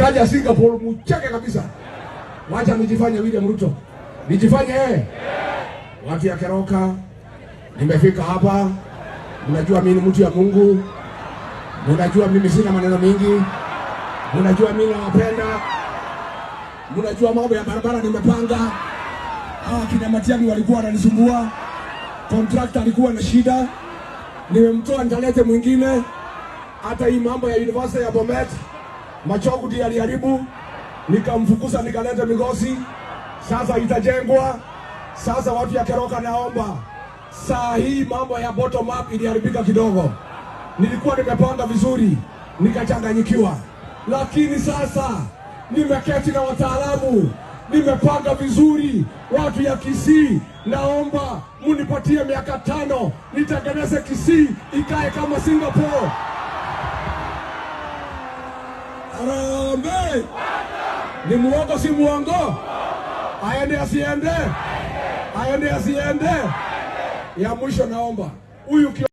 Nikitaja Singapore mucheke kabisa. Wacha nijifanye William Ruto, nijifanye yeye. Watu ya Keroka, nimefika hapa. Mnajua mimi ni mtu ya Mungu, mnajua mimi sina maneno mingi, mnajua mimi nawapenda, mnajua mambo ya barabara nimepanga. Hawa kina Matiang'i walikuwa wananisumbua, contractor alikuwa na shida, nimemtoa nitalete mwingine. Hata hii mambo ya university ya Bomet, Machogu ndiye aliharibu, nikamfukuza nikaleta Migosi, sasa itajengwa. Sasa watu ya Keroka, naomba saa hii mambo ya bottom up iliharibika kidogo. Nilikuwa nimepanga vizuri nikachanganyikiwa, lakini sasa nimeketi na wataalamu, nimepanga vizuri. Watu ya Kisii, naomba munipatie miaka 5 nitengeneze Kisii ikae kama Singapore. Harambee! Ni muongo si muongo? Aende asiende? Aende asiende? Ya mwisho naomba huyu